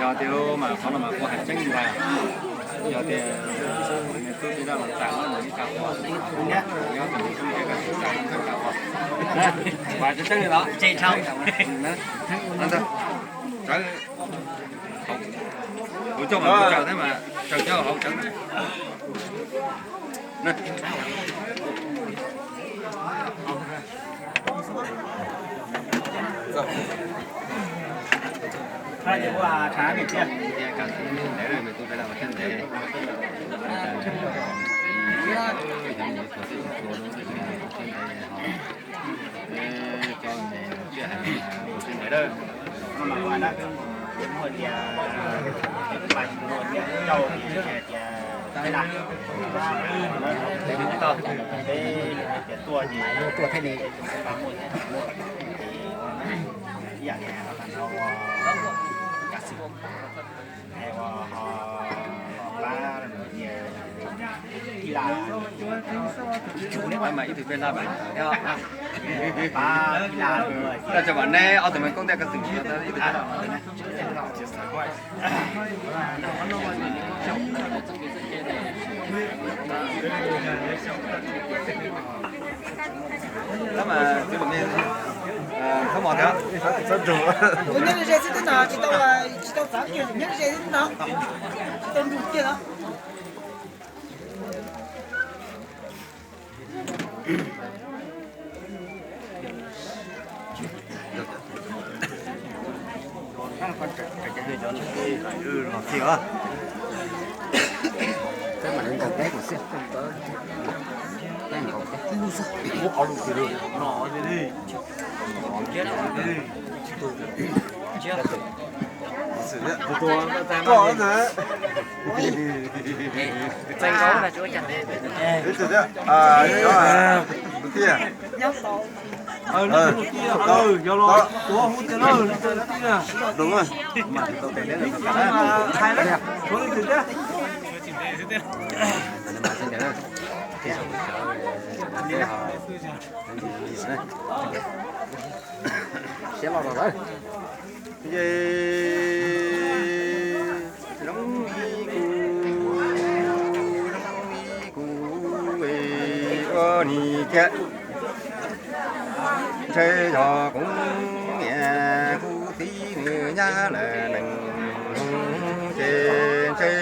Yog tias mas qhov no mas kuv hais tseeb ntag, yog tias nws tub tsis dab los txais los ib tag qhua, nyob tus nws tub tsis dab los txais ib tag qhua, mas tseeb tseeb li no. Kuv coj mas kuv tsaws thiab mas tsaws coj hauv tsev. Mas ib tug peb lab mas, tso mam neb ob tug me koob ntiaj koj xwm ib tug peb lab. Nyob ze xwb twb no, tsis tau, tsis tau txav kiag, nyob ze xwb twb no, tsis tau nrug kiag no. Yog los tuav hauv tiag lauj, hais tshuav leej twg thiab. Siab loj los lawm. Ces zoo li kuv, zoo li kuv ua nim kiag, ntshe yog kuv niam kuv txiv nws nyab lawm nees hnub ces ntshe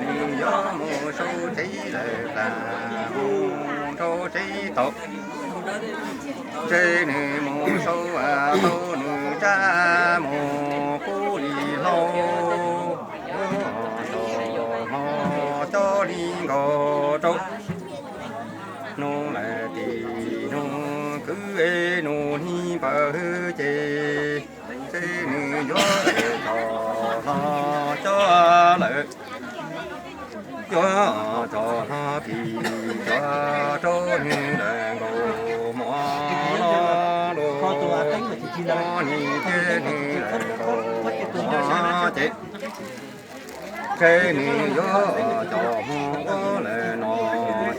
nws yuav mus sau tsev lawm plas mus rau tsev tau. Ntshe nws mus sau tau nws rab mus kub li hlau, tos hlo coj li nkaus rau. Nug lawm tim nug kwv es nug hnib npawg ces ntshe nws yuav tos hlo coj lawm. Yuav tos hlo tim cov rau nws lawm nkaus mov los lus, nim ces nws lawm nkaus mov ces ntshe nws yuav cov hmo ua lawm no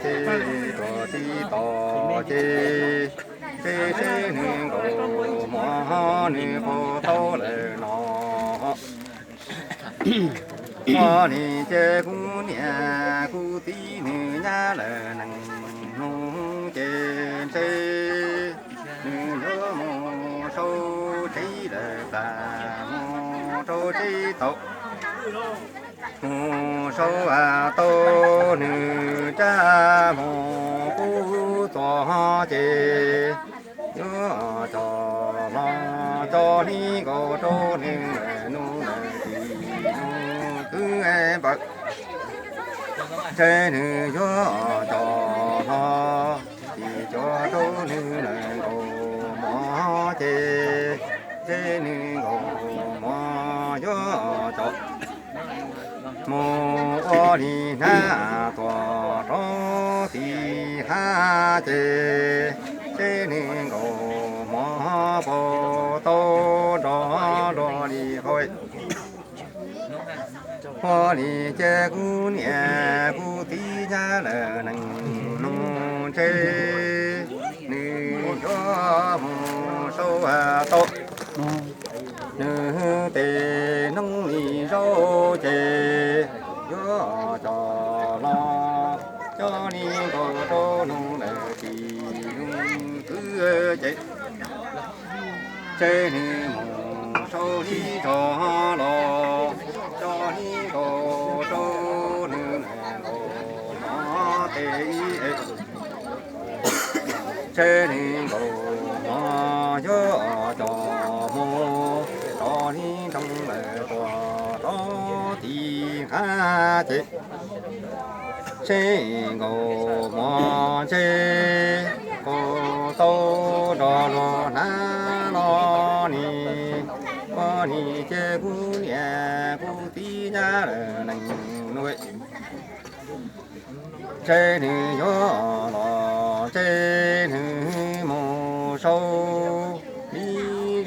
ces tuag tib tos ces ntshe seb nws nkaus mov nws puas tau lawm no. Ua li ces kuv niam kuv txiv nws nyab lawm nees hnub ces ntshe nws yuav mus sau tsev lawm plas mus rau tsev tau. Mus sau tau nws rab mus kub txog ces yuav cov hlo coj li nkaus rau nws lawm nug lawm tim nug kwv npawg. Ntshe nws yuav cov hlo tim cov rau nws lawm nkaus mov ces ntshe nws nkaus mov yuav cov mus ua li hnab tuag rau tim hav ces ntshe nws nkaus mov Ho puas tau nrog luag li qhov, ua li ces kuv niam kuv txiv nyab lawm nees nug ntshe nws yuav mus sau tau nws tej noob li zaub ces yuav coj los coj li nkaus rau nws lawm tsis nws kwv ces ntshe nws mus sau li zog los coj li nkaus rau nws lawm nkaus no tej ntshe nws nkaus hmo yuav coj mus rau li nroo lawm tuaj rau tim nqab ces ntshe nkaus hmo ntshe puas tau nrog luag hnav no ni, ua li ces kuv niam kuv txiv nyab lawm nees nug ntshe nws yuav los ntshe nws mus sau li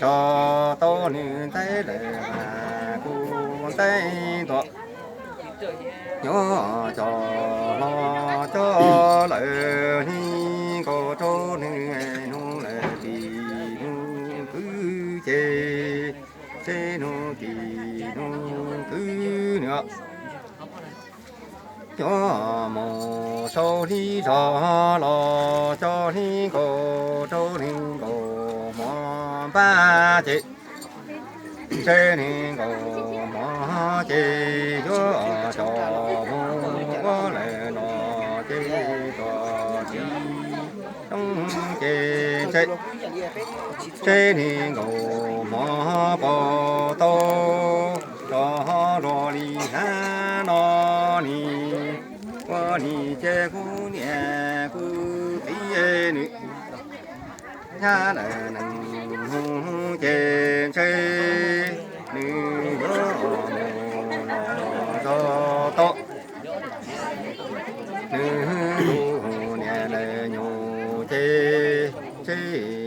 zog tau nws ntxaib lawm mas kuv ntxaib tuaj yuav coj los coj lawm li nkaus rau nws nug lawm tsis nws kwv ces ntshe nws tsis nws kwv nws yuav mus sau li zog los coj li nkaus rau li nkaus hmo npab ces ntshe li nkaus hmo ces yuav coj mus ua lawm no ces tuaj tsis zoo ces ntshe ntshe li nkaus hmo puas tau rov luag li hnav no ni, ua li ces kuv niam kuv txiv nws nyab lawm nees nug ces ntshe nws yuav mus los zog tau nws tus niam lawm nyuj ces ntshe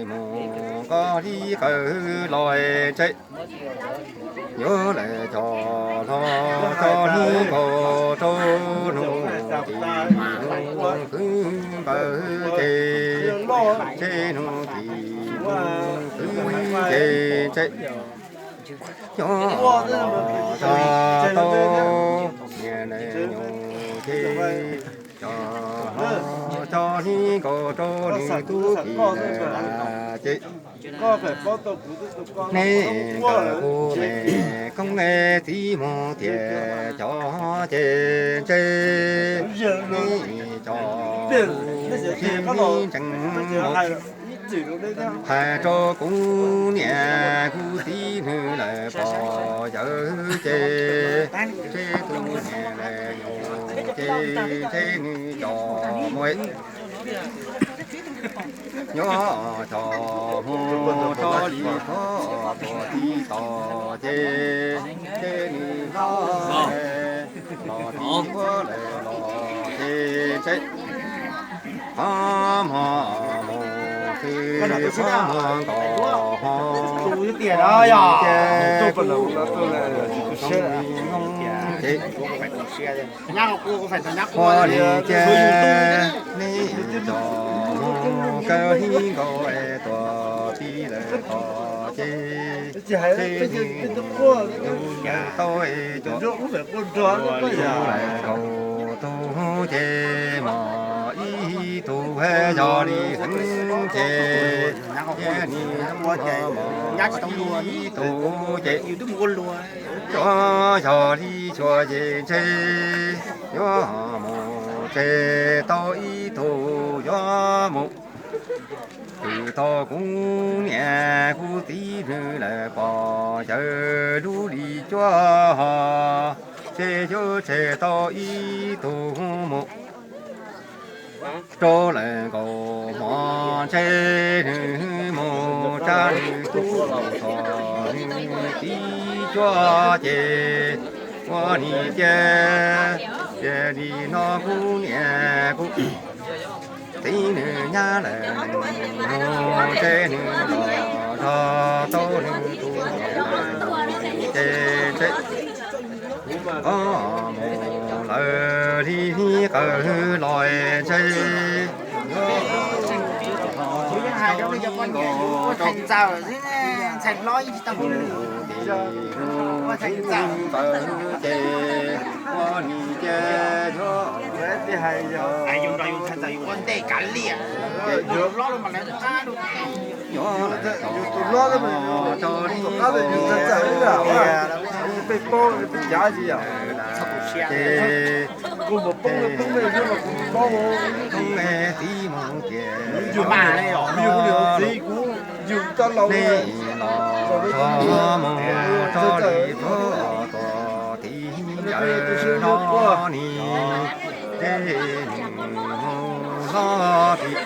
mus nkaus li qawg los ntshe yuav lawm coj los coj li nkaus rau nws tsis nws kwv npawg ces ntshe nws tsis nws kwv ces ntshe yuav los zog tau niam lawm nyuj ces coj los coj li nkaus rau nws tub kis lawm ces neb nkawd kuv me koob txiv mus tiag cov ces ntshe neb cov kuv sib ntsib ntseeg mus hais rau kuv niam kuv txiv nws lawm pog yawg ces ntshe tus niam lawm nyuj ces ntshe nws coj mus nyob coj mus tso li txhob tuaj tib tos ces ntshe nws hlob los tib ua lawm los ces ntshe qhov muag mus xwb qhov muag nkaus ho ces kuv zoo li nyob ces ua li ces neb cov mus kawg li nkaus es tuaj tib lawm tos ces neb tau es cov ua li lawm kaum tug ces mos ib tug yog li heev ces cia li mos ib tug ces cov yog li xyuas ces ntshe yuav mus tseg tau ib tug yuav mus. Twb tau kuv niam kuv txiv nws lawm pog yawg lub li cuab ho, ces yuav tseg tau ib tug mus rau lawm nkaus hmo ntshe nws mus tsa nws tub los txog nws txiv cuab ces ua li ces cia li no kuv niam kuv txiv nws nyab lawm nug ntshe nws los ces ntshe qhov mus lawm li qawg los ntshe ces ua li ces yuav ua ntej kav liam. Yus tus hlob mas yus tus qab yus txawj txawj ib yam, peb paub peb cav tsis yam. Ces kuv mus poob poob peb yus mas kuv paub. Yus mas yus niam txiv kuv yus tau laus los txawj txawj ib yam. Tus tij ntawd no ni, ces nws mus hlob tim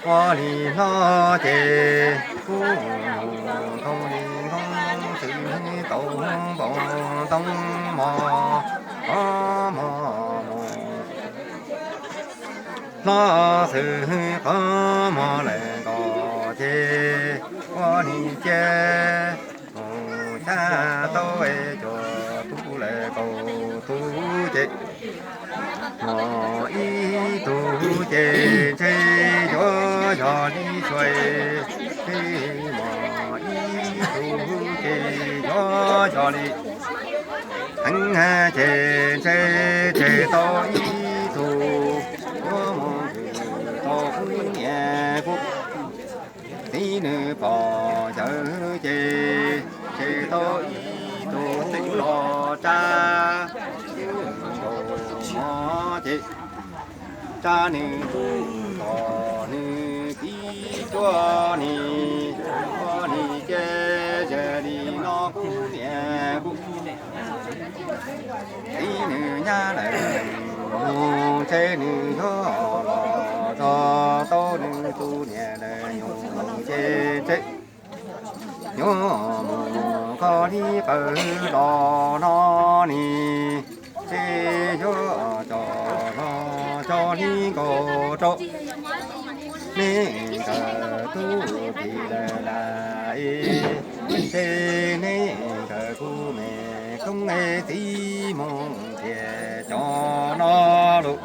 ua li hlob ces kuj mus nkoos li nkoos xwb tau npoo ntoo mos, mos mos mus hlob xwb qhov mos lawm nkaus ces ua li ces mus xyab tau cuaj tug lawm kaum tug ces mos ib tug ces ntshe yuav yog li tsuas, ces mos ib tug ces yuav yog li heev ces ntshe tseg tau ib tug yuav mus tau kuv niam kuv txiv nws pog yawg ces tseg tau ib tug los tsa nkaus mos ces tsa nws tub tom nws txiv cuaj ni, cuaj ni ces yog li no kuv niam kuv txiv nws nyab lawm, ntshe nws yuav los txog tau nws tus niam lawm nyuj ces ntshe yuav mus koj li qawg los no ni, ces yuav coj los coj li nkaus rau neb nkawd tub tis lawm lawm es, ces neb nkawd kuv me koob txiv mus tias cov no lus.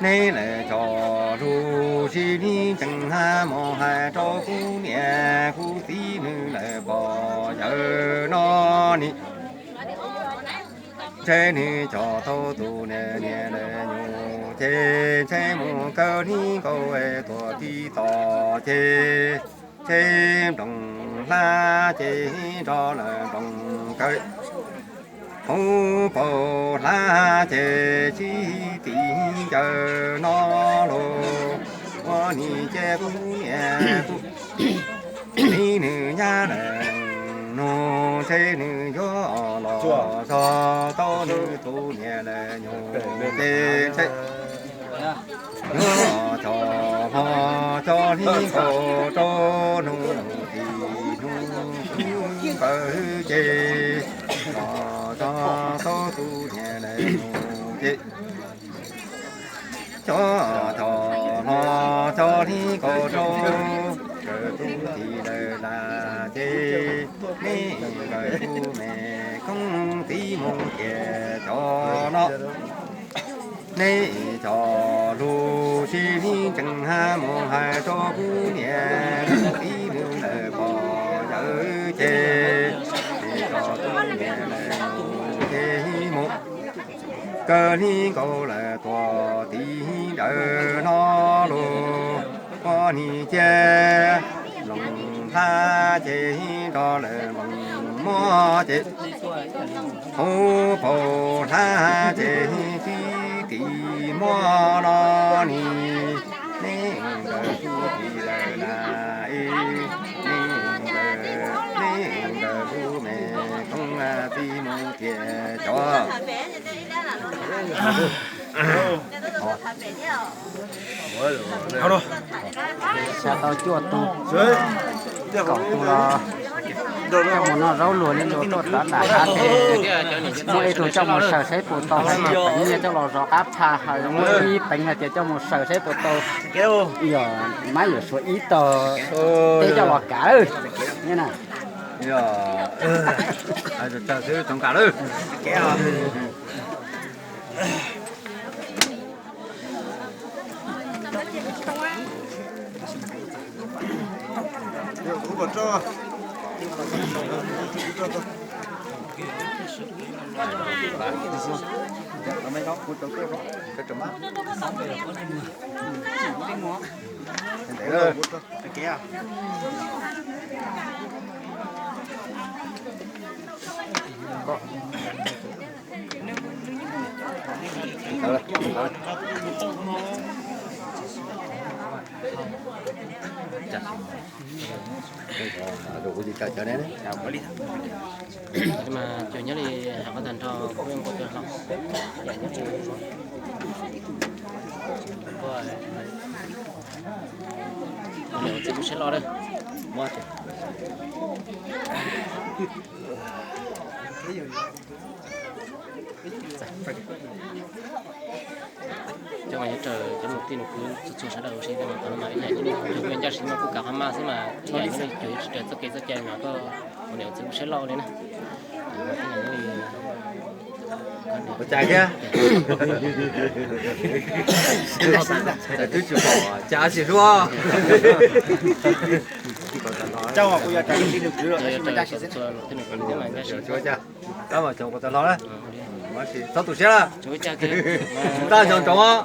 Neb lawm cov lus sib li tseem hab mus hais rau kuv niam kuv txiv nws lawm pog yawg no ni, ntshe nws coj tau tus niam niam lawm nyuj ces ntshe mus kawg li nkaus tuaj tib tom ces, ces nplooj hlab ces nrog lawm nplooj kaw, hauv paus hlab ces sib tis ncaws no los. Ua ni ces kuv niam kuv txiv nws nyab lawm nug ntshe nws yuav los txog tau nws tus niam lawm nyuj ces ntshe yuav coj hlo coj li nkaus rau nug tis nug npawg ces los txog tau tus niam lawm nyuj ces coj coj hlo coj li nkaus rau nkawd tub tis lawm lawm ces neb nkawd kuv me koob txiv mus tias cov no. Neb cov lus sib li tseem hab mus hais rau kuv niam kuv txiv nws lawm pog yawg ces, neb cov tub niam lawm nyuj ces mus kawg li nkaus lawm tuaj tis ncaws no los. Ua ni ces nplooj hlab ces nrog lawm nplooj mos ces hauv paus hlab ces sib tis mos no ni, neb nkawd tub tis lawm lawm es, neb nkawd, neb nkawd kuv me koob txiv mus tias cov xya tau cuaj tug, kaum tug los Coj mus noj zaub luag li luag tuaj rov nram hav ces muaj ib tug coj mus saws saib puas tau, muaj peev nyiaj coj los zov qab pha, hais muaj ib peev hais tias coj mus saws saib puas tau. Yog mab yuam suav ib tog teb coj los kav. Mas cov nyob li hauv qhov tag nrho kuj nqua cov hlau, yam nyob li niam txiv kuj siab loj lawm. Cov mas yuav raws cov niam tij nus kwv txhua txhua sawv daws ua si, mas qhov no mas ib yam nyob li cov me ncaj siab mas kuj kav qhov maj xwb mas ib yam nyob li cov yuav tsis raws txoj kev txoj cai mas koj ua niam ua txiv kuj siab loj li na. Ua cas thiab? Twb tsis pom cas tsis hlub. Txhob tu siab lawm. Ntaj nco ntsoov,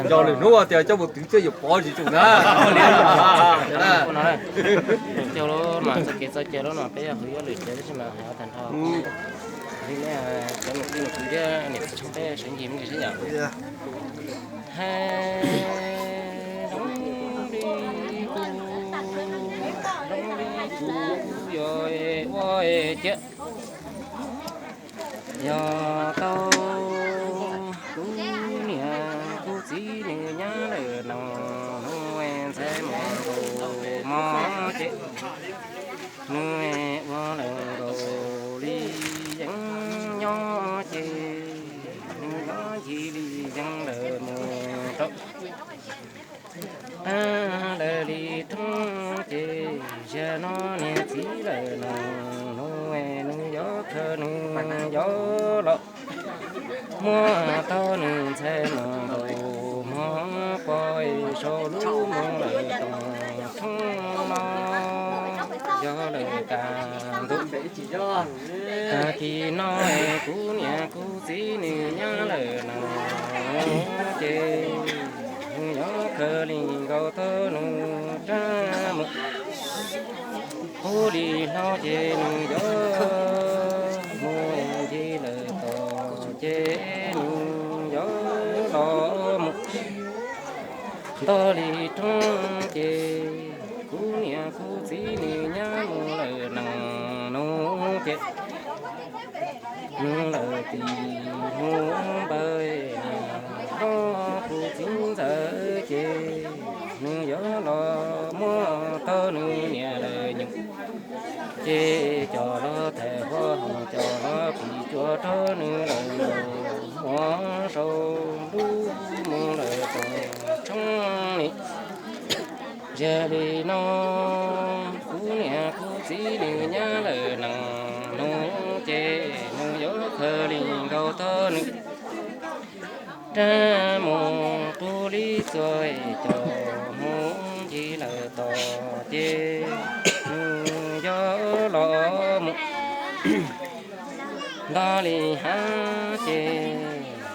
nco lwm hnub tias coj mus twv thiaj yuav pov tsis tsum na. Coj lub mas txoj kev txoj cai lub no peb yog hu yuav lwm tiam tab sis mas hais tag nrho li nej cov niam tij nus kwv thiab niam txiv tshoob peb sawv ncig me ntsis sib yam. Hais zoo li kuv, zoo li kuv yog ua ciav. Yog tau kuv niam kuv txiv nws nyab lawm no, hnub ntxhais muaj nkaus mog ces nws ua lawm nkaus li yeeb nyob ces nws nyob ncig li yeeb lawm mus rau tag lawm li thoob ces yog no niag txiv lawm no, hnub nws yuav khaws nws yuav los muab tau nws ntxhais mus nkaus mog, pom sau lub moo lawm tom thoob no yog lawm tas ntuj. Tag kis no kuv niam kuv txiv nws nyab lawm no ces nws yuav khaws li nkaus tau nws rab mus. Hu li hlo ces nws yuav mus ncig lawm tom ces nws yuav los mus nto li roob ces kuv niam kuv txiv nws nyab mus lawm nees nus ces nws lawm tim hnub npawg, hlob kuv txiv ntxawm ces nws yuav los muab tau nws niam lawm nyuam ces coj los thaiv huab hoom, coj los phim cuam rau nws lawm nkaus mus rau lub mus lawm tom thoob li. Yog li no kuv niam kuv txiv nws nyab lawm nees nus ces nws yuav khaws li nkaus tau nws rab mus rau li txuas coj mus ncig lawm tom ces nws yuav los mus nto li hab ces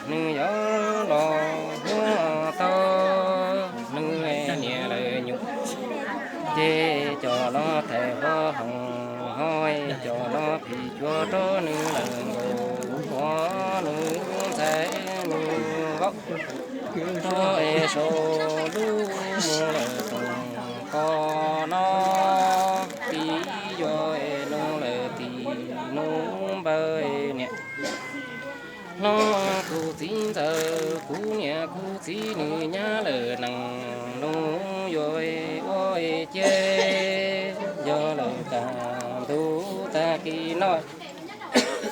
nws yuav los muab tau nws niam lawm nyuam ces coj los thaiv huab hoom, ho coj los phim cuam rau nws lawm nkaus, muab nws ntxhais nws vaub rau es sau lub mus lawm tom ko no. Tim yuav es nus lawm tim nus npawg niam, hlob kuv txiv ntxawm, kuv niam kuv txiv nws nyab lawm nees nus yuav ua ciav yog lawm tas ntuj tas Li no,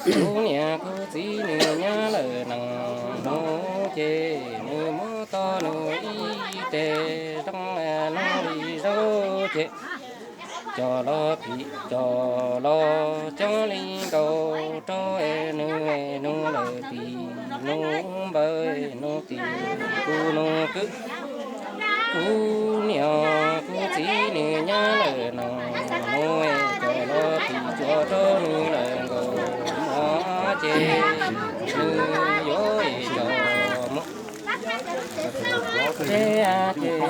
kuv niam kuv txiv nws nyab lawm nees hnub ces nws muab tau nws ib teg roob noob li zaub ces cog los phim cog los coob li nkaus rau nws, nws lawm tim nws npawg nws tim kuv nws kwv. Kuv niam kuv txiv nws nyab lawm nees hnub cog los phim cog rau nws lawm nkaus mog ces nws yuav cog mus. Ces